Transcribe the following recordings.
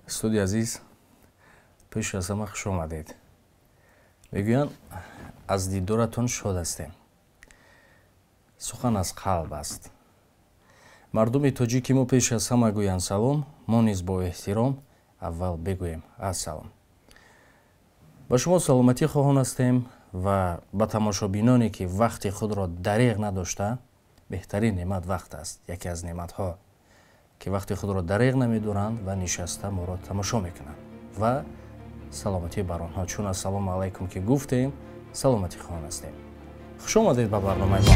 Устоди азиз, пеш аз ҳама хуш омадед. Мегӯянд, аз дидоратон шод ҳастем. Сухан аз қалб аст. Мардуми тоҷики мо пеш аз ҳама гӯянд салом, мо низ бо эҳтиром аввал бигӯем ассалом. Ба шумо саломатӣ хоҳон ҳастем ва ба тамошобиноне, ки вақти худро дареғ надошта, беҳтарин неъмат вақт аст, яке аз неъматҳо, ки вақти худро дареғ намедоранд ва нишаста моро тамошо мекунанд ва саломатӣ бар онҳо. Чун ассалому алайкум ки гуфтем, саломатӣ хоҳон ҳастем. Хуш омадед ба барномаи мо.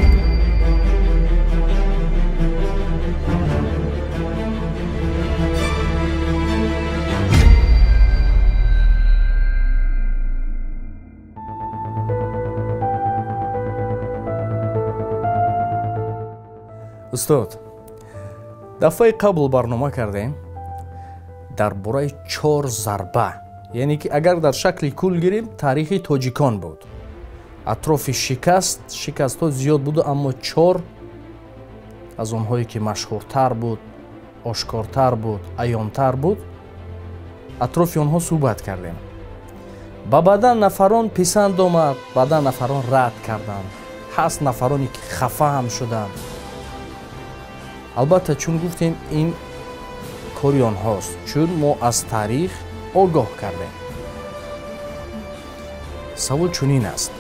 Устод, дафъаи қабл барнома кардем дар бораи 4 зарба, яъне ки агар дар шакли кул гирем, таърихи тоҷикон буд. Атрофи шикаст, шикастҳо зиёд буду, аммо 4 аз онҳое ки машҳуртар буд, ошкортар буд, аёнтар буд, атрофи онҳо суҳбат кардем. Ба баъдан нафарон писанд омад, баъдан нафарон рад карданд. Ҳаст нафароне ки хафа ҳам шуданд. Албатта, чун гуфтем, ин кори онҳост, чун мо аз таърих огоҳ кардем. Савол чунин аст: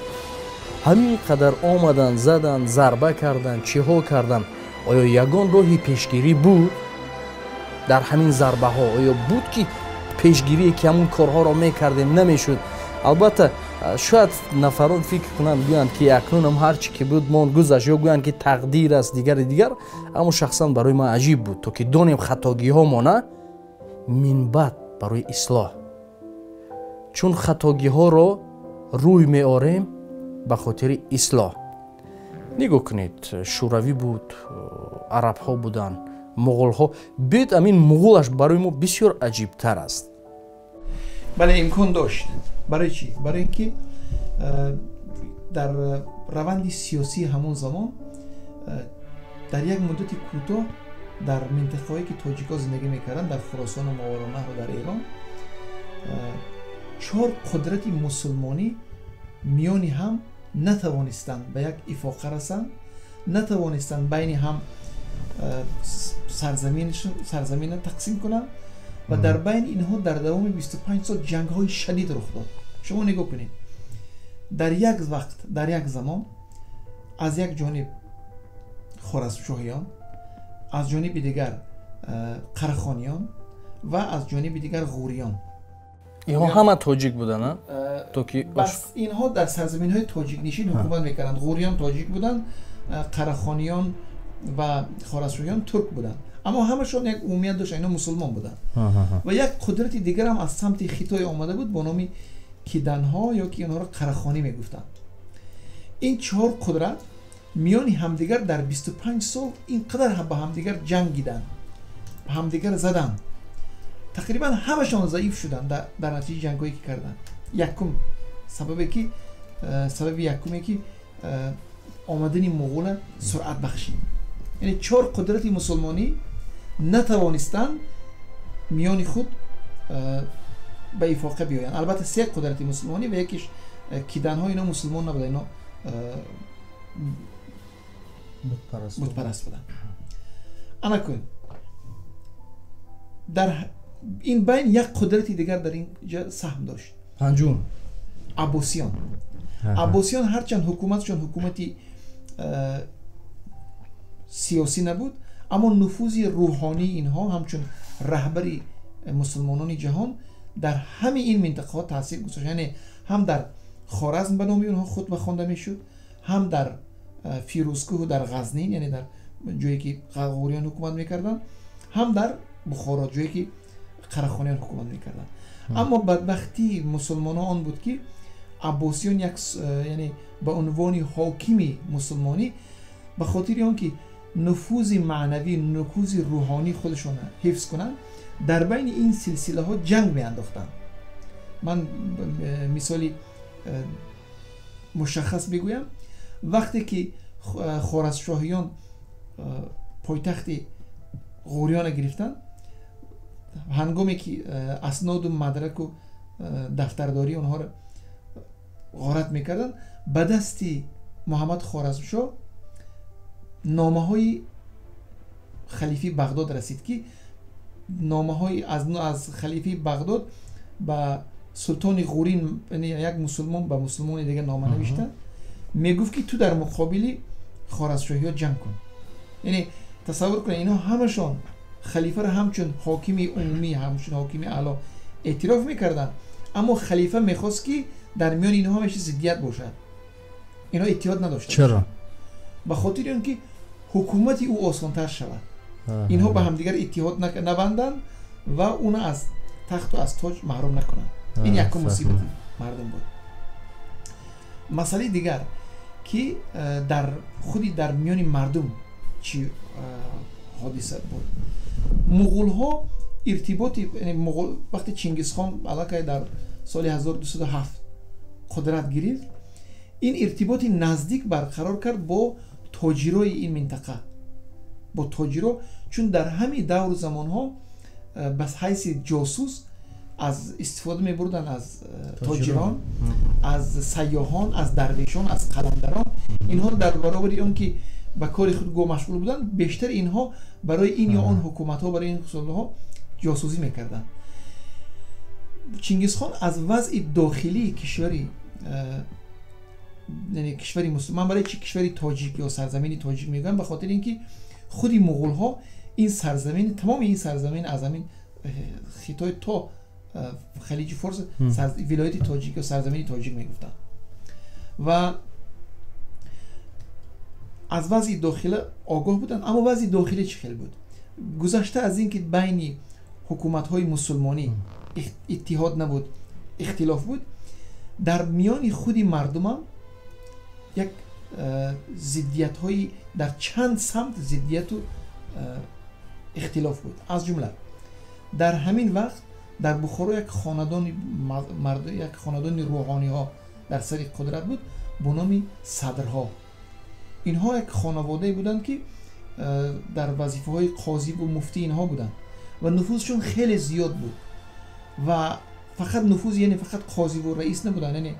ҳамин қадар омаданд, заданд, зарба карданд, чиҳо карданд, оё ягон роҳи пешгирӣ буд дар ҳамин зарбаҳо? Оё буд ки пешгирие ки ҳамун корҳоро мекардем намешуд? Албатта, шояд нафарон фикр кунанд, гӯянд ки акнунам ҳар чӣ ки буд мон гузашт, ё гӯянд ки тақдир аст, дигари дигар. Аммо шахсан барои ман аҷиб буд, то ки донем хатогиҳомона минбаъд барои ислоҳ, чун хатогиҳоро рӯй меорем ба хотири ислоҳ. Нигоҳ кунед, шӯравӣ буд, арабҳо буданд, муғулҳо. Бед амин муғулаш барои мо бисёр аҷибтар аст. Бале, имкон дошт. Барои чӣ? Барои ин ки дар раванди сиёсии ҳамон замон дар як муддати кӯтоҳ дар минтақаҳое ки тоҷикҳо зиндагӣ мекарданд, дар Хуросону Мовароуннаҳру дар Эрон, 4 қудрати мусулмонӣ миёни ҳам натавонистанд ба як ифоқа расанд, натавонистанд байни ҳам сарзаминро тақсим кунанд ва дар байни инҳо дар давоми 25 сол ҷангҳои шадид рух дод. Шумо нигоҳ кунед, дар як вақт, дар як замон аз як ҷониб хоразмшоҳиён, аз ҷониби дигар қарахониён ва аз ҷониби дигар ғуриён. Инҳо ҳама тоҷик буданд, то ки бас инҳо дар сарзаминҳои тоҷикнишин ҳукумат мекарданд. Ғуриён тоҷик буданд, қарахониён ва хоразмшоҳиён турк буданд, аммо ҳамашон як умумият доштанд, инҳо мусулмон буданд. Ва як қудрати дигар ҳам аз самти Хитой омада буд бо номи киданҳо, ё ки онҳоро қарахонӣ мегуфтанд. Ин 4 қудрат миёни ҳамдигар дар 25 сол ин қадар ба ҳамдигар ҷангиданд, ба ҳамдигар заданд, тақрибан ҳамашон заиф шуданд дар натиҷаи ҷангҳое ки карданд. Якум сабабе ки сабаби якуме ки омадани муғула суръат бахшид, яъне 4 қудрати мусулмонӣ натавонистанд миёни худ ба ифоқа биёянд. Албатта, 3 қудрати мусулмонӣ ва якиш киданҳо, ино мусулмон набуданд, ино бутпараст буданд. Ана кун, дар ин байн як қудрати дигар дар ин ҷо саҳм дошт. Панҷум аббосиён. Аббосиён ҳарчанд ҳукуматшон ҳукумати сиёсӣ набуд, аммо нуфузи рӯҳонии инҳо ҳамчун раҳбари мусулмонони ҷаҳон дар ҳамаи ин минтақаҳо таъсир гузошт. Яъне ҳам дар Хоразм ба номи онҳо хутба хонда мешуд, ҳам дар Фирӯзкӯҳу дар Ғазнин, яъне дар ҷое ки ғуриён ҳукумат мекарданд, ҳам дар Бухоро, ҷое ки қарахониён ҳукумат мекарданд. Аммо бадбахтии мусулмонон он буд, ки аббосиён як, яъне ба унвони ҳокими мусулмонӣ, ба хотири он ки нуфузи маънавӣ, нуфузи рӯҳонии худашонро ҳифз кунанд, дар байни ин силсилаҳо ҷанг меандохтанд. Ман мисоли мушаххас бигӯям. Вақте ки хоразмшоҳиён пойтахти ғуриёнро гирифтанд, Ҳангоме ки асноду мадраку дафтардории онҳоро ғорат мекарданд, ба дасти Муҳаммад Хоразмшоҳ номаҳои халифаи Бағдод расид, ки номаҳои аз халифаи Бағдод ба султони Ғурин, як мусулмон ба мусулмони дигар нома навишта, мегуфт, ки ту дар муқобили хоразмшоҳиҳо ҷанг кун. Яъне тасаввур кунед, инҳо ҳамашон халифаро ҳамчун ҳокими умумӣ, ҳамчун ҳокими аъло эътироф мекарданд, аммо халифа мехост, ки дар миёни инҳо ҳамеша зиддият бошад, инҳо иттиҳод надоштанд. Чаро? Ба хотири он ки ҳукумати ӯ осонтар шавад, инҳо ба ҳамдигар иттиҳод набанданд ва уна аз тахту аз тоҷ маҳрум накунанд. Ин якум мусибати мардум буд. Масъалаи дигар, ки дар худи дар миёни мардум чӣ ҳодиса буд. Муғулҳо иртиботи вақте Чингизхон аллакай дар соли 1207 қудрат гирифт, ин иртиботи наздик барқарор кард бо тоҷирои ин минтақа, бо тоҷиро, чун дар ҳамин давру замонҳо ба ҳайси ҷосус аз истифода мебурданд аз тоҷирон, аз сайёҳон, аз дарвешон, аз қаландарон. Инҳо дар баробари он ки ба кори худ го машғул буданд, бештар инҳо барои ин ё он ҳукуматҳо, барои ин сулҳо ҷосусӣ мекарданд. Чингизхон аз вазъи дохилии кишвари, яъне кишвари мусулман, барои чи кишвари тоҷик ё сарзамини тоҷик мегӯям? Ба хотири ин ки худи муғулҳо ин сарзамин, тамоми ин сарзамин аз ҳамин Хитой то Халиҷи Форс вилояти тоҷик ё сарзамини тоҷик мегуфтанд ва аз вазъи дохила огоҳ буданд. Аммо вазъи дохилӣ чӣ хел буд? Гузашта аз ин ки байни ҳукуматҳои мусулмонӣ иттиҳод набуд, ихтилоф буд, дар миёни худи мардумам як зиддиятҳои дар чанд самт зиддияту ихтилоф буд. Аз ҷумла дар ҳамин вақт дар Бухоро як хонадони, як хонадони рӯҳониҳо дар сари қудрат буд бо номи Садрҳо. Инҳо як хонаводае буданд, ки дар вазифаҳои қозиву муфтӣ инҳо буданд ва нуфузшон хеле зиёд буд. Ва фақат нуфуз, яъне фақат қозиву раис набуданд, яъне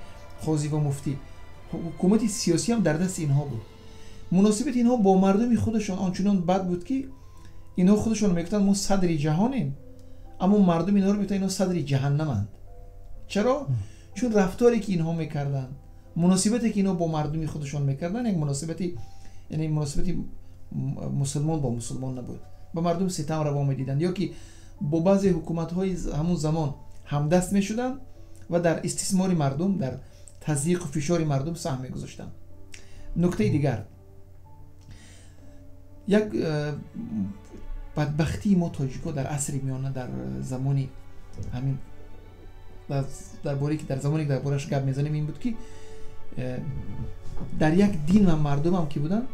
қозӣ ва муфтӣ, ҳукумати сиёсӣ ҳам дар дасти инҳо буд. Муносибати инҳо бо мардуми худашон ончунон бад буд, ки инҳо худашон мегуфтанд, мо садри ҷаҳонем, аммо мардум инҳоро мегуфтанд, инҳо садри ҷаҳаннаманд. Чаро? Чун рафторе ки инҳо мекарданд, муносибате ки инҳо бо мардуми худашон мекарданд, як муносибати, яъне муносибати мусулмон бо мусулмон набуд. Ба мардум ситам раво медиданд ё ки бо баъзе ҳукуматҳои ҳамун замон ҳамдаст мешуданд ва дар истисмори мардум, дар тазйиқу фишори мардум саҳм мегузоштанд. Нуктаи дигар, як бадбахтии мо тоҷикҳо дар асри миёна, дар замони ҳамин дар бораи ки дар замоне ки дар борааш гап мезанем, ин буд, ки дар як дин ва мардумам ки буданд,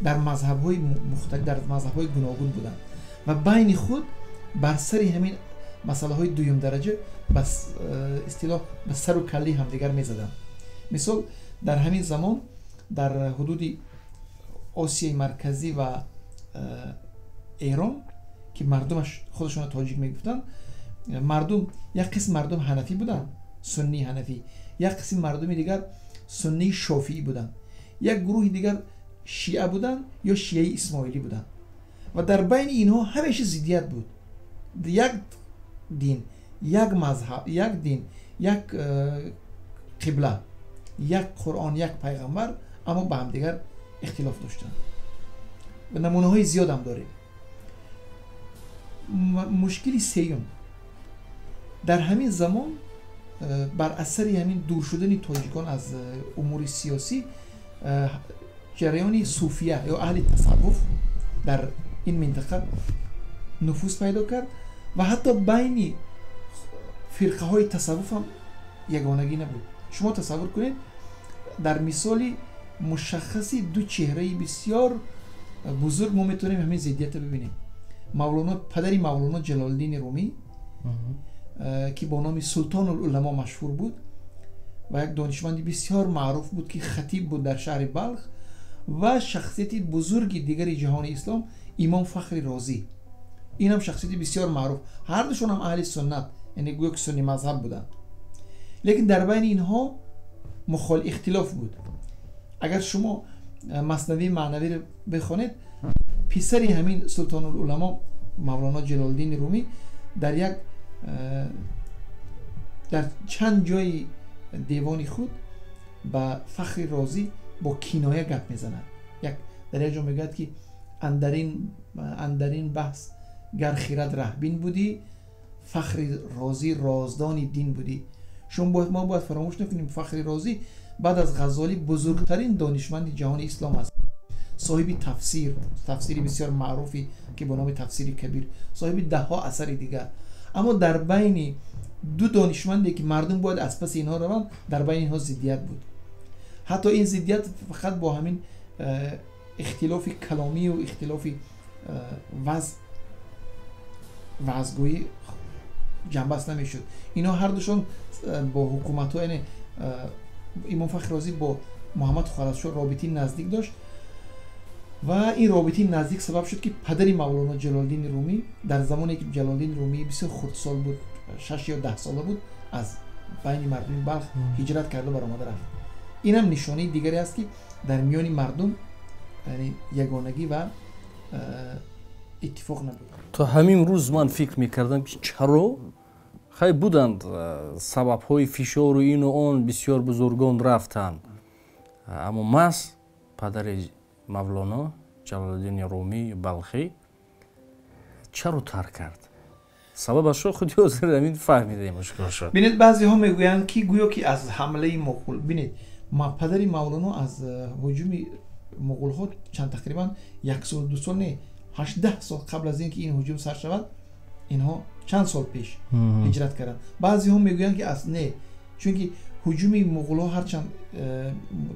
дар мазҳабҳои мухталиф, дар мазҳабҳои гуногун буданд ва байни худ бар сари ҳамин масъалаҳои дуюмдараҷа ба истилоҳ ба сару каллаи ҳамдигар мезаданд. Мисол, дар ҳамин замон дар ҳудуди Осиёи Марказӣ ва Эрон, ки мардумаш худашонро тоҷик мегуфтанд, мардум, як қисм мардум ҳанафӣ буданд, суннии ҳанафӣ, як қисми мардуми дигар суннии шофиӣ буданд, як гурӯҳи дигар шиа буданд ё шиаи исмоилӣ буданд ва дар байни инҳо ҳамеша зиддият буд. Як дин, як мазҳаб, як дин, як қибла, як Қуръон, як пайғамбар, аммо ба ҳамдигар ихтилоф доштанд ва намунаҳои зиёдам дорем. Мушкили сеюм, дар ҳамин замон бар асари ҳамин дур шудани тоҷикон аз умури сиёсӣ, ҷараёни суфия ё аҳли тасаввуф дар ин минтақа нуфуз пайдо кард ва ҳатто байни фирқаҳои тасаввуф ҳам ягонагӣ набуд. Шумо тасаввур кунед, дар мисоли мушаххаси ду чеҳраи бисёр бузург мо метавонем ҳамин зиддиятро бибинем. Мавлоно, падари Мавлоно Ҷалолиддини Румӣ, ки бо номи Султонулуламо машҳур буд ва як донишманди бисёр маъруф буд, ки хатиб буд дар шаҳри Балх, ва шахсияти бузурги дигари ҷаҳони ислом, Имом Фахри Розӣ. Ин ҳам шахсияти бисёр маъруф, ҳардушон ҳам аҳли суннат, яъне гӯё ки сунни мазҳаб буданд, лекин дар байни инҳо ихтилоф буд. Агар шумо Маснавии Маънавиро бихонед, писари ҳамин Султонулуламо Мавлоно Ҷалолиддини Румӣ дар чанд ҷои девони худ ба Фахри Розӣ бо киноя гап мезанад. Дар як ҷо мегӯяд, ки андарин баҳс гар хирад раҳбин будӣ, Фахри Розӣ роздони дин будӣ. Шумо мо бояд фаромӯш накунем, Фахри Розӣ баъд аз Ғаззолӣ бузургтарин донишманди ҷаҳони ислом аст, соҳиби тафсир, тафсири бисёр маъруфе ки бо номи Тафсири Кабир, соҳиби даҳҳо асари дигар. Аммо дар байни ду донишманде ки мардум бояд аз паси инҳо раванд, дар байни инҳо зиддият буд. Ҳатто ин зиддият фақат бо ҳамин ихтилофи каломию ихтилофи ваъзгӯӣ ҷанбаст намешуд. Инҳо ҳардушон бо ҳукуматҳо, яъне Имом Фахри Розӣ бо Муҳаммад Хоразмшоҳ робитаи наздик дошт ва ин робитаи наздик сабаб шуд, ки падари Мавлоно Ҷалолиддини Румӣ дар замоне ки Ҷалолиддини Румӣ бисёр хурдсол буд, 6 ё 10 сола буд, аз байни мардуми Балх ҳиҷрат карда баромада рафт. Инам нишонаи дигаре аст, ки дар миёни мардум ягонагӣ ва иттифоқ набуд. То ҳамин рӯз ман фикр мекардам, ки чаро хай буданд сабабҳои фишору ину он, бисёр бузургон рафтанд, аммо маҳз падари Мавлоно Ҷалолиддини Румӣ Балхӣ чаро тарк кард? Сабабашро худи ҳозир ҳамин фаҳмидем, ошкор шуд. Бинед, баъзеҳо мегӯянд, ки гӯё ки аз ҳамлаи муғул. Бинед, падари Мавлоно аз ҳуҷуми муғулҳо чанд, тақрибан 1 сол, 2 сол не, 18 сол қабл аз ин ки ин ҳуҷум сар шавад, инҳо чанд сол пеш ҳиҷрат карданд. Баъзеҳо мегӯянд, ки аз не, чунки ҳуҷуми муғулҳо ҳарчанд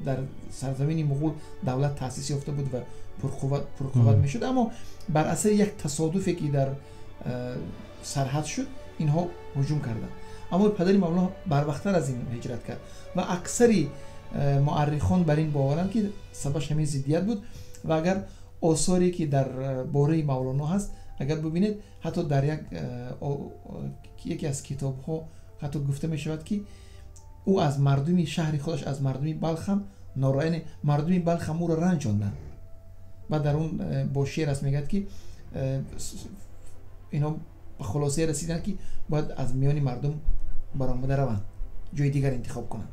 дар сарзамини муғул давлат таъсис ёфта буд ва пурқувват мешуд, аммо бар асари як тасодуфе ки дар сарҳад шуд, инҳо ҳуҷум карданд. Аммо падари Мавлоно барвақттар аз ин ҳиҷрат кард ва аксари муаррихон бар ин боваранд, ки сабабаш ҳамин зиддият буд. Ва агар осоре ки дар бораи Мавлоно ҳаст, агар бибинед, ҳатто дар яке аз китобҳо ҳатто гуфта мешавад, ки ӯ аз мардуми шаҳри худаш, аз мардуми Балх ҳам яъне мардуми Балх ҳам ӯро ранҷонданд. Баъд дар он бо шеър аст, мегӯяд, ки инҳо ба хулосае расиданд, ки бояд аз миёни мардум баромада раванд, ҷои дигар интихоб кунанд.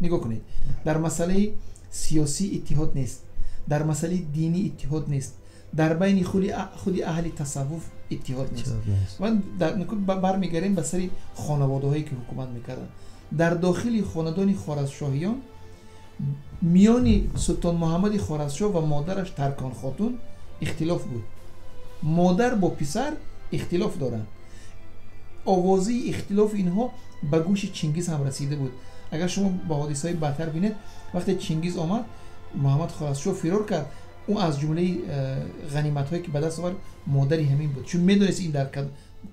Нигоҳ кунед, дар масъалаи сиёсӣ иттиҳод нест, дар масъалаи динӣ иттиҳод нест, дар байни худи аҳли тасаввуф иттиҳод нест. Ва бармегарем ба сари хонаводаҳое ки ҳукумат мекарданд. Дар дохили хонадони хоразмшоҳиён миёни Султон Муҳаммади Хоразмшоҳ ва модараш Таркон Хотун ихтилоф буд. Модар бо писар ихтилоф доранд. Овозаи ихтилофи инҳо ба гӯши Чингиз ҳам расида буд. Агар шумо ба ҳодисаҳои баъдтар бинед, вақте Чингиз омад, Муҳаммад Хоразмшоҳ фирор кард. Ӯ аз ҷумлаи ғаниматҳое ки ба даст овард, модари ҳамин буд, чун медонист ин дар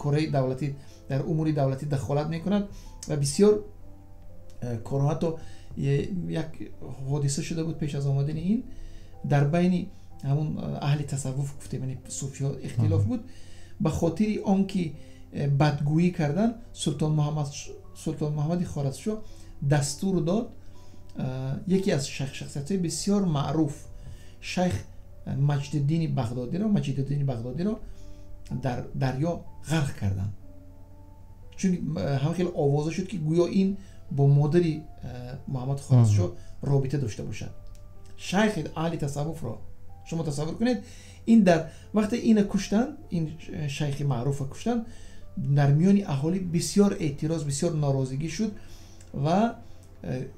корҳои давлатӣ, дар умури давлатӣ дахолат мекунад ва бисёр корҳо. Ҳатто як ҳодиса шуда буд пеш аз омадани ин, дар байни ҳамун аҳли тасаввуф, гуфтем, яъне суфиҳо ихтилоф буд. Ба хотири он ки бадгӯӣ кардан, Султон Муҳаммади Хоразмшоҳ дастур дод яке аз шахсиятҳои бисёр маъруф, шайх Маҷдиддини Бағдодиро дар дарё ғарқ карданд, чун ҳама хеле овоза шуд, ки гӯё ин бо модари Муҳаммад Хоразмшоҳ робита дошта бошад. Шайхи аҳли тасаввуфро шумо тасаввур кунед, ин дар вақте ина куштанд, ин шайхи маъруфро куштанд, дар миёни аҳолӣ бисёр эътироз, бисёр норозигӣ шуд ва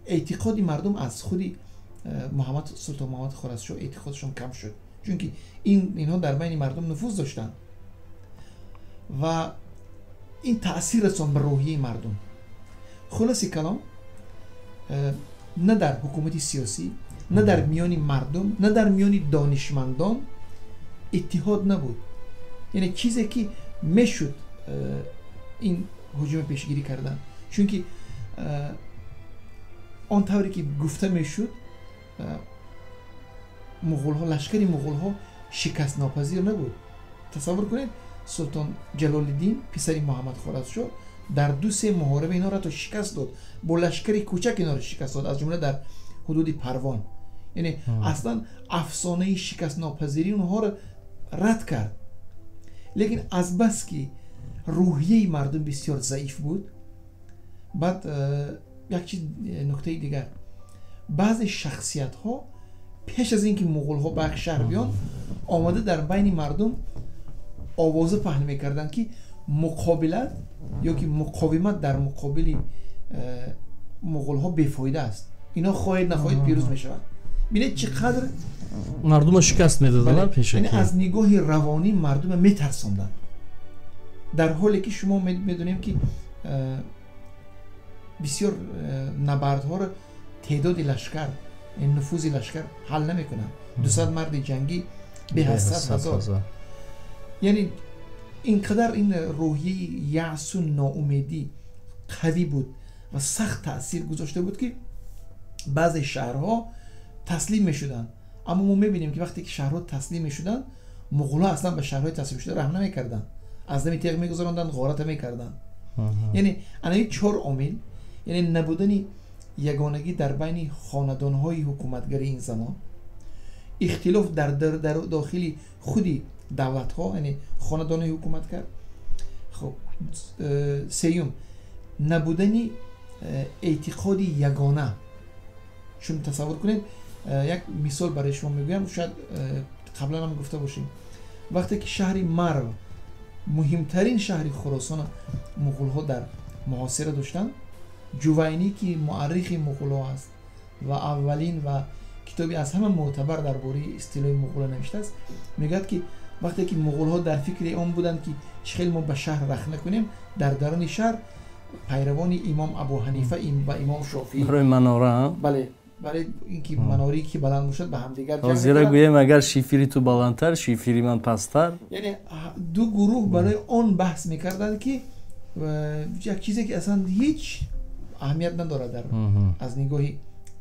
эътиқоди мардум аз худи Султон Муҳаммад Хоразмшоҳ эътиқодшон кам шуд, чунки инҳо дар байни мардум нуфуз доштанд ва ин таъсир расонд ба рӯҳияи мардум. Хулоси калом, на дар ҳукумати сиёсӣ, на дар миёни мардум, на дар миёни донишмандон иттиҳод набуд. Яъне чизе ки мешуд ин ҳуҷуми пешгирӣ кардан, чунки он тавре ки гуфта мешуд, муғулҳо, лашкари муғулҳо шикастнопазир набуд. Тасаввур кунед, Султон Ҷалолиддин, писари Муҳаммад Хоразмшоҳ, дар 2-3 муҳориба инҳоро ҳатто шикаст дод, бо лашкари кӯчак инҳоро шикаст дод, аз ҷумла дар ҳудуди Парвон. Яъне аслан афсонаи шикастнопазирии онҳоро рад кард. Лекин азбаски рӯҳияи мардум бисёр заиф буд, баъд як чиз, нуктаи дигар, баъзе шахсиятҳо пеш аз ин ки муғулҳо ба як шаҳр биён, омада дар байни мардум овоза паҳн мекарданд, ки муқобилат ё ки муқовимат дар муқобили муғулҳо бефоида аст, инҳо хоҳед нахоҳед пирӯз мешаванд. Бинед, чӣ қадр мардума шикаст медоданд пешакӣ. Аз нигоҳи равонӣ мардума метарсонданд, дар ҳоле ки шумо медонем, ки бисёр набардҳоро теъдоди лашкар, нуфузи лашкар ҳал намекунанд. 200 марди ҷангӣ беҳ аз 100 000. Яъне ин қадар ин рӯҳияи яъсу ноумедӣ қавӣ буд ва сахт таъсир гузошта буд, ки баъзе шаҳрҳо таслим мешуданд. Аммо мо мебинем, ки вақте ки шаҳрҳо таслим мешуданд, муғулҳо аслан ба шаҳрҳои таслимшуда раҳм намекарданд, аз дами теғ мегузаронданд, ғората мекарданд. Яъне анаи чор омил, яъне набудани ягонагӣ дар байни хонадонҳои ҳукуматгари ин замон, ихтилоф дар дохили худи давлатҳо, яъне хонадонҳои ҳукуматгар, хоб, сеюм, набудани эътиқоди ягона. Чун тасаввур кунед, як мисол барои шумо мегӯям, шояд қаблан ҳам гуфта бошем. Вақте ки шаҳри Марв, муҳимтарин шаҳри Хуросона, муғулҳо дар муҳосира доштанд, Ҷувайнӣ, ки муаррихи муғулҳо аст ва аввалин ва китоби аз ҳама мӯътабар дар бораи истилои муғулҳо навиштааст, мегӯяд, ки вақте ки муғулҳо дар фикри он буданд, ки чӣ хел мо ба шаҳр рахна кунем, дар даруни шаҳр пайравони имом Абу Ҳанифа ва имом Шофиӣ барои манора. Бале, барои инки манорӣ ки баланд бошад, ба ҳамдигар ҷанг. Зеро гӯем, агар шифери ту баландтар, шифери ман пасттар. Яъне ду гурӯҳ барои он баҳс мекарданд, ки як чизе ки аслан ҳеҷ аҳамият надорад дар аз нигоҳи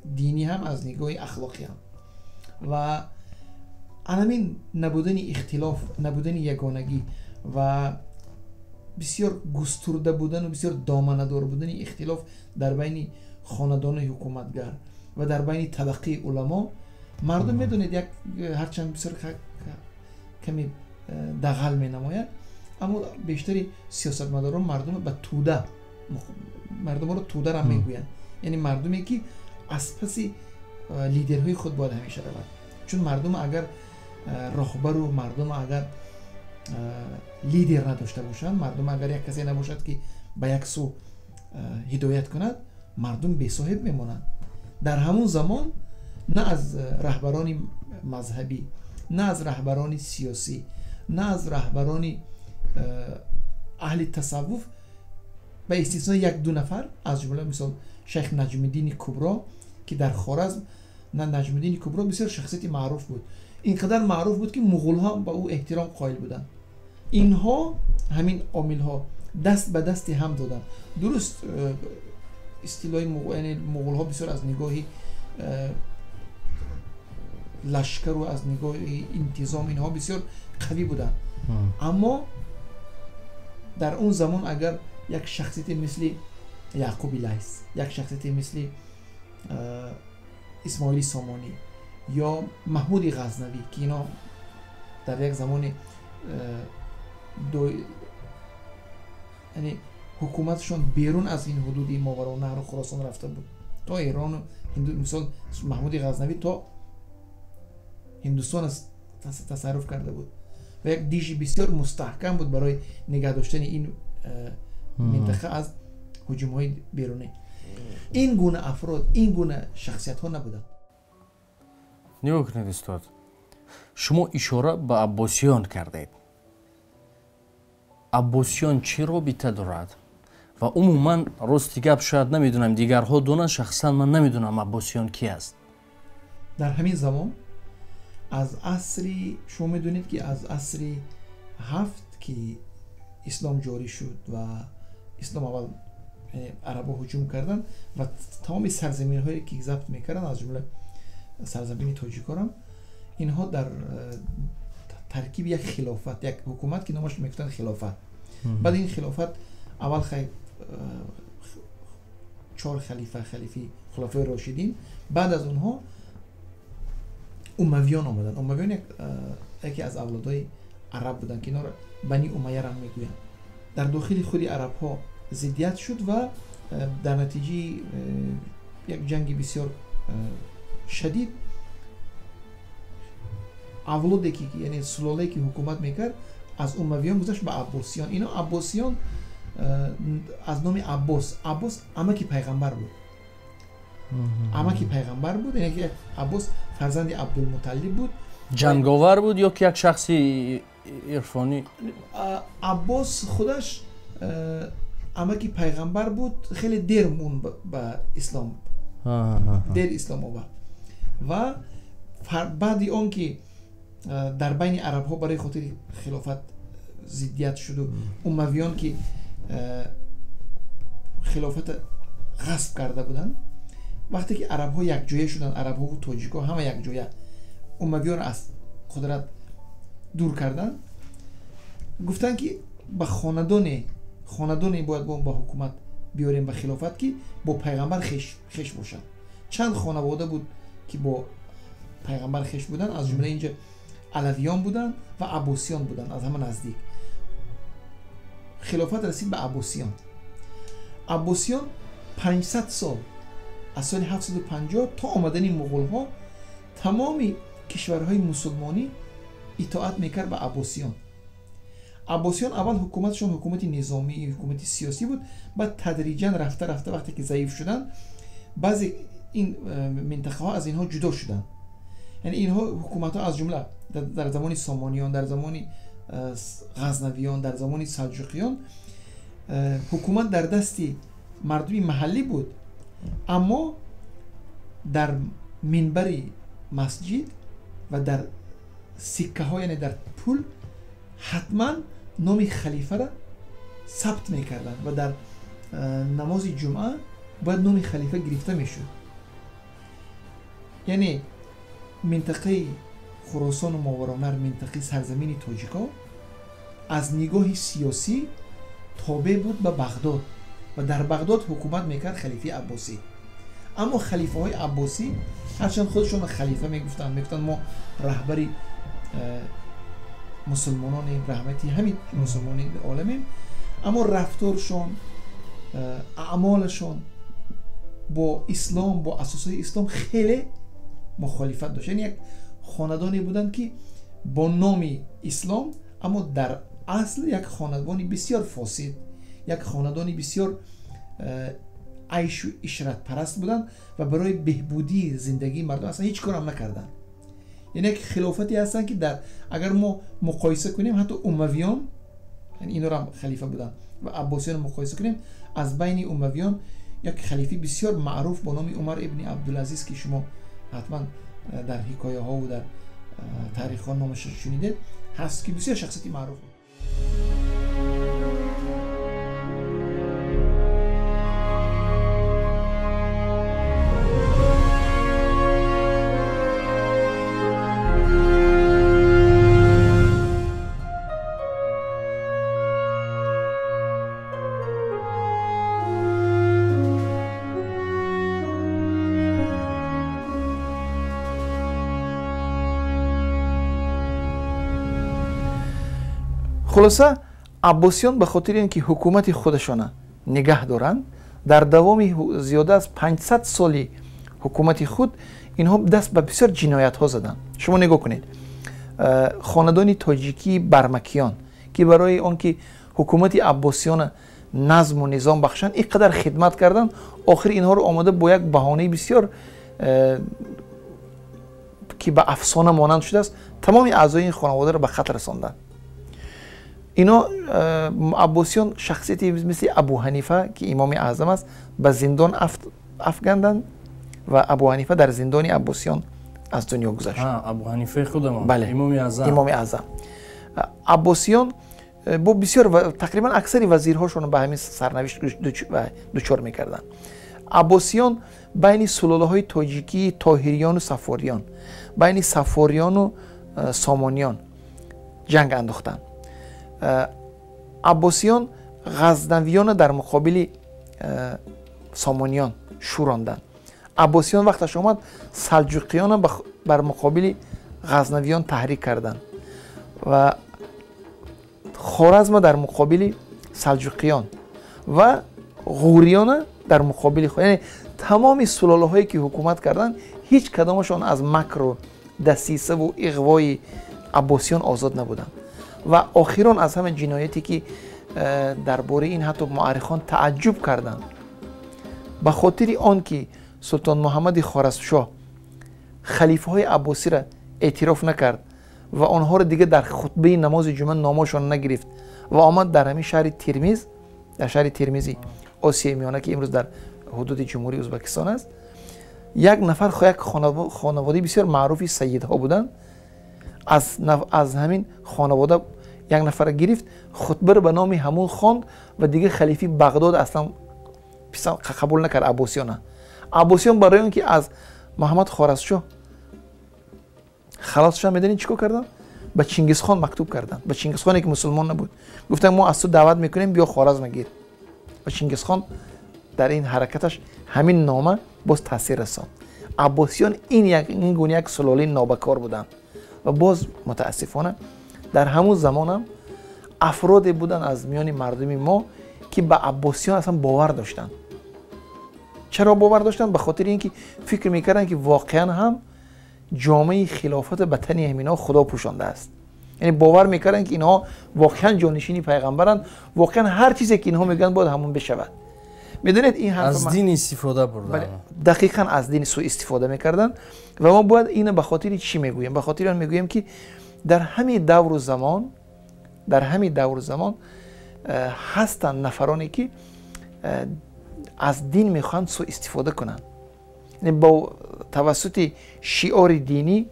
динӣ ҳам, аз нигоҳи ахлоқӣ ҳам. Ва анамин набудани ихтилоф, набудани ягонагӣ ва бисёр густурда будану бисёр доманадор будани ихтилоф дар байни хонадони ҳукуматгар ва дар байни табақаи уламо. Мардум, медонед, як ҳарчанд бисёр каме дағал менамояд, аммо бештари сиёсатмадорон мардумро ба тӯда, мардумро тӯдара мегӯянд, яъне мардуме ки аз паси лидерҳои худ бояд ҳамеша равад. Чун мардум агар роҳбару мардум агар лидер надошта бошанд, мардум агар як касе набошад, ки ба як сӯ ҳидоят кунад, мардум бесоҳиб мемонанд. Дар ҳамон замон на аз раҳбарони мазҳабӣ, на аз раҳбарони сиёсӣ, на аз раҳбарони аҳли тасаввуф, ба истиснои як ду нафар, аз ҷумла мисол шайх Наҷмиддини Кубро, ки дар Хоразм, на, Наҷмиддини Кубро бисёр шахсияти маъруф буд, ин қадар маъруф буд, ки муғулҳо ба ӯ эҳтиром қоил буданд. Инҳо, ҳамин омилҳо даст ба дасти ҳам доданд. Дуруст, истилои муғулҳо бисёр аз нигоҳи лашкару аз нигоҳи интизом инҳо бисёр қавӣ буданд, аммо дар он замон агар як шахсияте мисли Яъқуби Лайс, як шахсияте мисли Исмоили Сомонӣ ё Маҳмуди Ғазнавӣ, ки ино дар як замони яъне ҳукуматшон берун аз ин ҳудуди Мовароуннаҳру Хуросон рафта буд, то Эрону, мисол, Маҳмуди Ғазнавӣ то Ҳиндустон тасарруф карда буд ва як дижи бисёр мустаҳкам буд барои нигаҳ доштани ин минтақа аз ҳуҷумҳои берунӣ, ин гуна афрод, ин гуна шахсиятҳо набуданд. Нигоҳ кунед, устод, шумо ишора ба аббосиён кардед. Аббосиён чӣ робита дорад? Ва умуман, рости гап, шояд намедонам, дигарҳо донанд, шахсан ман намедонам, аббосиён ки аст. Дар ҳамин замон, аз асри, шумо медонед, ки аз асри ҳафт, ки ислом ҷорӣ шуд ва ислом аввал арабо ҳуҷум карданд ва тамоми сарзаминҳое ки забт мекарданд, аз ҷумла сарзамини тоҷикорам, инҳо дар таркиби як хилофат, як ҳукумат ки номаш мегуфтанд хилофат. Баъд ин хилофат аввал чор халифа, халифи хулафои рошидин, баъд аз онҳо умавиён омаданд. Умавиён яке аз авлодҳои араб буданд ки инҳоро Бани Умайя ҳам мегӯянд. Дар дохили худи арабҳо зиддият шуд ва дар натиҷаи як ҷанги бисёр шадид авлоде ки, яъне сулолае ки ҳукумат мекард, аз умавиён гузашт ба аббосиён. Ино аббосиён аз номи Аббос, Аббос амаки пайғамбар буд, амаки пайғамбар буд, яъне Аббос фарзанди Абдулмуталлиб буд. Ҷанговар буд ё ки як шахси ирфонӣ? Аббос худаш амаки пайғамбар буд, хеле дер мон ба ислом, дер ислом овард ва баъди он ки дар байни арабҳо барои хотири хилофат зиддият шуду умавиён ки хилофата ғасб карда буданд, вақте ки арабҳо якҷоя шуданд, арабҳову тоҷикҳо ҳама якҷоя умавиёнро аз қудрат дур карданд, гуфтанд ки ба хонадоне бояд ба ҳукумат биёрем, ба хилофат, ки бо пайғамбар хеш бошанд. Чанд хонавода буд ки бо пайғамбар хеш буданд, аз ҷумла инҷа алавиён буданд ва аббосиён буданд аз ҳама наздик. Хилофат расид ба аббосиён. Аббосиён 500 сол, аз соли 750 то омадани муғулҳо, тамоми кишварҳои мусулмонӣ итоат мекард ба аббосиён. Аббосиён аввал ҳукуматшон ҳукумати низомӣ, ҳукумати сиёсӣ буд, баъд тадриҷан рафта рафта вақте ки заиф шуданд, баъзе ин минтақаҳо аз инҳо ҷудо шуданд. Яъне инҳо ҳукуматҳо аз ҷумла дар замони сомониён, дар замони ғазнавиён, дар замони салҷуқиён ҳукумат дар дасти мардуми маҳаллӣ буд, аммо дар минбари масҷид ва дар сиккаҳо, яъне дар пул, ҳатман номи халифаро сабт мекарданд ва дар намози ҷумъа бояд номи халифа гирифта мешуд. Яъне минтақаи Хуросону Мовароуннаҳр, минтақаи сарзамини тоҷикҳо аз нигоҳи сиёсӣ тобеъ буд ба Бағдод ва дар Бағдод ҳукумат мекард халифаи аббосӣ. Аммо халифаҳои аббосӣ ҳарчанд худашонро халифа мегуфтанд, мегуфтанд мо раҳбари мусулмононем, раҳмати ҳамин мусулмони оламем, аммо рафторшон, аъмолашон бо ислом, бо асосҳои ислом хеле мухолифат дошт. Яъне як хонадоне буданд ки бо номи ислом, аммо дар асл як хонадони бисёр фосид, як хонадони бисёр айшу ишратпараст буданд ва барои беҳбудии зиндагии мардум аслан ҳеҷ корам накарданд. Яъне як хилофате ҳастанд ки дар агар мо муқоиса кунем, ҳатто умавиён, яъне инҳоро ҳам халифа буданд, ва аббосиёнро муқоиса кунем, аз байни умавиён як халифаи бисёр маъруф бо номи Умар ибни Абдулазиз ки шумо ҳатман дар ҳикояҳо ва дар таърихҳо номашро шунидед, ҳаст ки бисёр шахсияти маъруф буд. Хулоса, аббосиён ба хотири ин ки ҳукумати худашона нигаҳ доранд, дар давоми зиёда аз 500 соли ҳукумати худ инҳо даст ба бисёр ҷиноятҳо заданд. Шумо нигоҳ кунед, хонадони тоҷикии бармакиён ки барои он ки ҳукумати аббосиёна назму низом бахшанд, ин қадар хидмат карданд, охир инҳоро омода бо як баҳонаи бисёр ки ба афсона монанд шудааст, тамоми аъзои ин хонаводаро ба қатл расонданд. Ино аббосиён шахсияти мисли Абу Ҳанифа ки имоми аъзам аст ба зиндон афганданд ва Абу Ҳанифа дар зиндони аббосиён аз дунё гузашт. Абу Ҳанифаи худамон, бале, имоми аъзам. Имоми аъзам. Аббосиён бо бисёр тақрибан аксари вазирҳошонро ба ҳамин сарнавишт дучор мекарданд. Аббосиён байни сулолаҳои тоҷикии тоҳириёну сафориён, байни сафориёну сомониён Ҷанг андохтанд. Аббосиён ғазнавиёнро дар муқобили сомониён шӯронданд. Аббосиён вақташ омад, салҷуқиёнро бар муқобили ғазнавиён таҳрик карданд ва Хоразма дар муқобили салҷуқиён ва ғуриёна дар муқобили, яъне тамоми сулолаҳое ки ҳукумат карданд, ҳеҷ кадомашон аз макру дасисаву иғвои аббосиён озод набуданд. Ва охирон аз ҳама ҷинояте ки дар бораи ин ҳатто муаррихон тааҷҷуб карданд, ба хотири он ки Султон Муҳаммади Хоразмшоҳ халифаҳои аббосиро эътироф накард ва онҳоро дига дар хутбаи намози ҷумъа номошон нагирифт ва омад дар ҳамин шаҳри Термиз, дар шаҳри Термизи Осиёи Миёна, ки имрӯз дар ҳудуди Ҷумҳурии Ӯзбекистон аст, як нафар, як хонаводаи бисёр маъруфи сайидҳо буданд, аз ҳамин хонавода як нафарро гирифт, хутбаро ба номи ҳамун хонд ва дига халифи Бағдод аслан қабул накард аббосиёна. Аббосиён барои он ки аз Муҳаммад Хоразмшоҳ халос шаванд, медонед чӣ кор карданд? Ба Чингизхон мактуб карданд, ба Чингизхоне ки мусулмон набуд. Гуфтанд: «Мо аз ту даъват мекунем, биё, Хоразма гир». Ва Чингизхон дар ин ҳаракаташ ҳамин нома боз таъсир расонд. Аббосиён ин гуна як сулолаи нобакор буданд. Ва боз мутаассифона дар ҳамун замонам афроде буданд аз миёни мардуми мо, ки ба аббосиён аслан бовар доштанд. Чаро бовар доштанд? Ба хотири ин ки фикр мекарданд, ки воқеан ҳам ҷомаи хилофата ба тани ҳаминҳо Худо пӯшондааст. Яъне бовар мекарданд, ки инҳо воқеан ҷонишини пайғамбаранд, воқеан ҳар чизе ки инҳо мегӯянд, бояд ҳамон бишавад. Медонед, ин аз дин истифода бурданд. Дақиқан, аз дин суистифода мекарданд. Ва мо бояд ина ба хотири чӣ мегӯем? Ба хотири он мегӯем, ки дар ҳамин давру замон, дар ҳамин давру замон ҳастанд нафароне, ки аз дин мехоҳанд суистифода кунанд, бо тавассути шиори динӣ.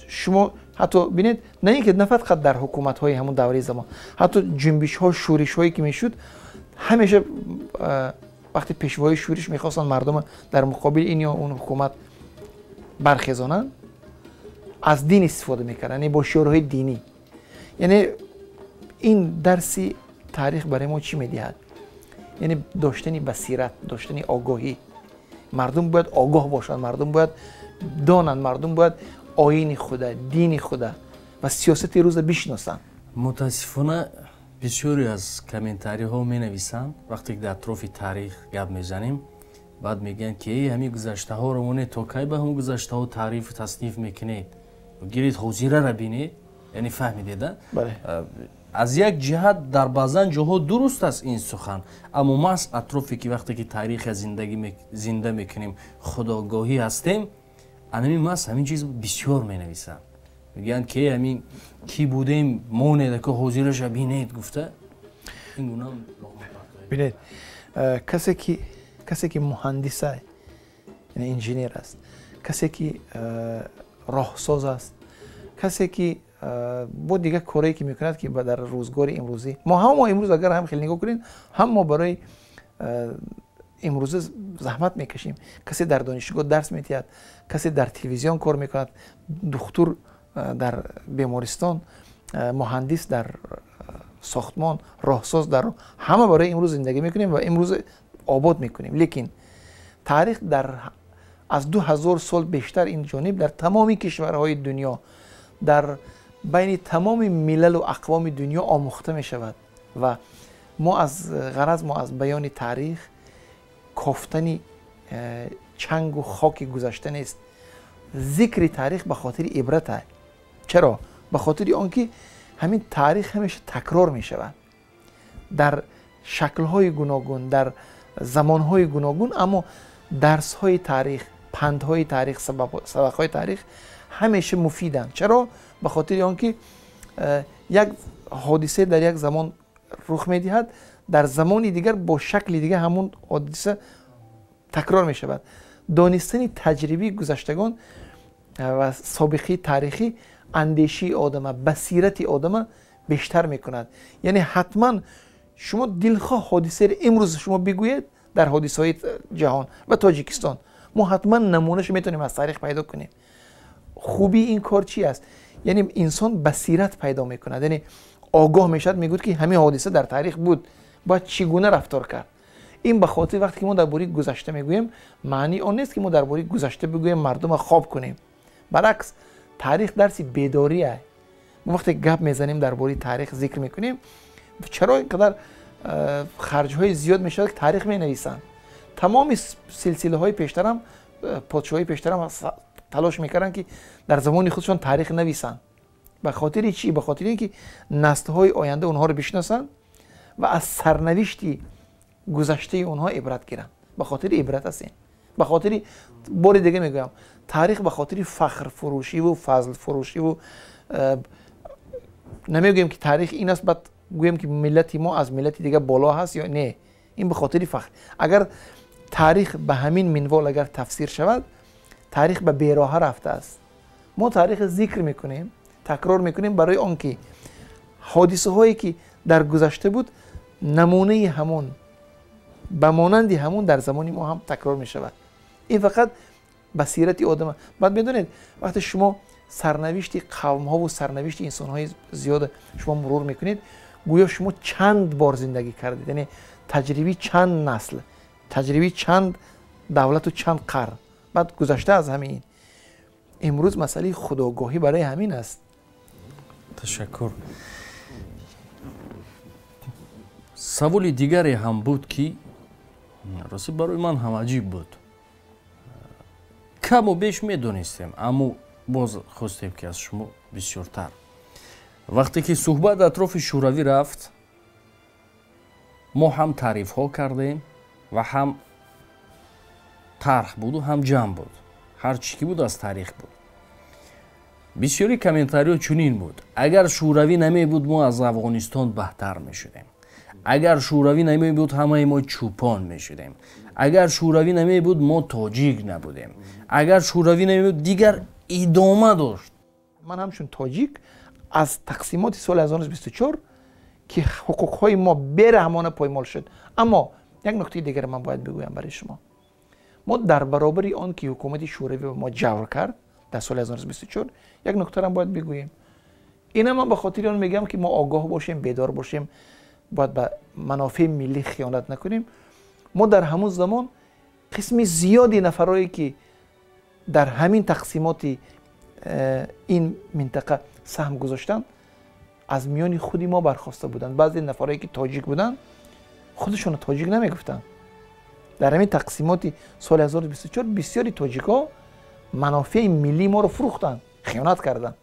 Шумо ҳатто бинед, на ин ки на фақат дар ҳукуматҳои ҳамун давраи замон, ҳатто ҷунбишҳо, шӯришҳое ки мешуд, ҳамеша вақте пешвои шӯриш мехостанд мардума дар муқобили ин ё он ҳукумат бархезонанд, аз дин истифода мекарданд, яъне бо шиорҳои динӣ. Яъне ин дарси таърих барои мо чӣ медиҳад? Яъне доштани басират, доштани огоҳӣ. Мардум бояд огоҳ бошанд, мардум бояд донанд, мардум бояд оини худа, дини худа ва сиёсати рӯза бишиносанд. Мутаассифона, бисёре аз комментариҳо менависанд, вақте ки дар атрофи таърих гап мезанем, баъд мегӯянд, ки эй, ҳамин гузаштаҳоро монед, то кай ба ҳамн гузаштаҳо таърифу тасниф мекунед? Гиред, ҳозираро бинед. Яъне фаҳмидеда? Аз як ҷиҳат дар баъзан ҷоҳо дуруст аст ин сухан, аммо маҳз атрофе ки вақте ки таъриха зинда мекунем, худогоҳӣ ҳастем, анами маҳз ҳамин чиз бисёр менависанд, мегӯянд, ки ҳамин ки будем монед, ака ҳозираша бинед гуфта, ин гуна. Бинед, касе ки муҳандиса, яъне инженер аст, касе ки роҳсоз аст, касе ки бо дигар корое ки мекунад, ки дар рӯзгори имрӯзӣ мо ҳама, мо имрӯз агар ҳам хеле нигоҳ кунед, ҳам мо барои имрӯза заҳмат мекашем. Касе дар донишгоҳ дарс медиҳад, касе дар телевизион кор мекунад, духтур дар бемористон, муҳандис дар сохтмон, роҳсоз дар, ҳама барои имрӯз зиндагӣ мекунем ва имрӯз обод мекунем. Лекин таърих дар аз 2000 сол бештар ин ҷониб дар тамоми кишварҳои дунё, дар байни тамоми милалу ақвоми дунё омӯхта мешавад. Ва мо аз ғараз, мо аз баёни таърих кофтани чангу хоки гузашта нест. Зикри таърих ба хотири ибрат. Чаро? Ба хотири он ки ҳамин таърих ҳамеша такрор мешавад дар шаклҳои гуногун, дар замонҳои гуногун, аммо дарсҳои таърих, пандҳои таърих, сабақҳои таърих ҳамеша муфиданд. Чаро? Ба хотири он ки як ҳодиса дар як замон рух медиҳад, дар замони дигар бо шакли дигар ҳамун ҳодиса такрор мешавад. Донистани таҷрибаи гузаштагон ва собиқаи таърихӣ андешии одама, басирати одама бештар мекунад. Яъне ҳатман шумо дилхоҳ ҳодисаро имрӯз шумо бигӯед, дар ҳодисаҳои ҷаҳон ва Тоҷикистон мо ҳатман намунашо метавонем аз таърих пайдо кунем. Хубии ин кор чи аст? Яъне инсон басират пайдо мекунад, яъне огоҳ мешавад, мегӯяд ки ҳамин ҳодиса дар таърих буд, бояд чӣ гуна рафтор кард. Ин ба хотир вақте ки мо дар бораи гузашта мегӯем, маънии он нест ки мо дар бораи гузашта бигӯем, мардумро хоб кунем. Баръакс, таърих дарси бедория. Мо вақте гап мезанем, дар бораи таърих зикр мекунем, чаро ин қадар харҷҳои зиёд мешавад ки таърих менависанд? Тамоми силсилаҳои пештарам, подшоҳии пештарам талош мекарданд ки дар замони худшон таърих нависанд. Ба хотири чӣ? Ба хотири ин ки наслҳои оянда онҳоро бишносанд ва аз сарнавишти гузаштаи онҳо ибрат гиранд. Ба хотири ибрат аст ин. Ба хотири, бори дига мегӯям, таърих ба хотири фахрфурӯшиву фазлфурӯшиву намегӯем ки таърих ин аст, баъд гӯем ки миллати мо аз миллати дига боло ҳаст ё не. Ин ба хотири фахр. Агар таърих ба ҳамин минвол агар тафсир шавад, таърих ба бероҳа рафтааст. Мо таърих зикр мекунем, такрор мекунем барои он ки ҳодисаҳое ки дар гузашта буд, намунаи ҳамон ба монанди ҳамон дар замони мо ҳам такрор мешавад. Ин фақат басирати одам. Баъд медонед, вақте шумо сарнавишти қавмҳову сарнавишти инсонҳои зиёд шумо мурур мекунед, гӯё шумо чанд бор зиндагӣ кардед, яъне таҷрибаи чанд насл, таҷрибаи чанд давлату чанд қарн. Баъд гузашта аз ҳамин, имрӯз масъалаи худогоҳӣ барои ҳамин аст. Ташаккур. Саволи дигаре ҳам буд ки рости барои ман ҳам аҷиб буд. Каму беш медонистем, аммо боз хостем ки аз шумо бисёртар. Вақте ки суҳбат атрофи Шӯравӣ рафт, мо ҳам таърифҳо кардем ва ҳам тарҳ буду ҳам ҷамъ буд. Ҳар чӣ ки буд аз таърих буд. Бисёри комментариҳо чунин буд: агар Шӯравӣ намебуд, мо аз Афғонистон баҳтар мешудем. Агар Шӯравӣ намебуд, ҳамаи мо чӯпон мешудем. Агар Шӯравӣ намебуд, мо тоҷик набудем. Агар Шӯравӣ намебуд, дигар идома дошт. Ман ҳамчун тоҷик аз тақсимоти соли 1924 ки ҳуқуқҳои мо бераҳмона поймол шуд. Аммо як нуктаи дигар ман бояд бигӯям барои шумо. Мо дар баробари он ки ҳукумати Шӯравӣ ба мо ҷавр кард дар соли 1924, як нуктаро бояд бигӯем. Ина ман ба хотири он мегӯям ки мо огоҳ бошем, бедор бошем, бояд ба манофеи миллӣ хиёнат накунем. Мо дар ҳамон замон қисми зиёди нафарое ки дар ҳамин тақсимоти ин минтақа саҳм гузоштанд, аз миёни худи мо бархоста буданд. Баъзе нафарое ки тоҷик буданд, худашонро тоҷик намегуфтанд. Дар ҳамин тақсимоти соли 1924 бисёри тоҷикҳо манофеи миллии моро фурӯхтанд, хиёнат карданд.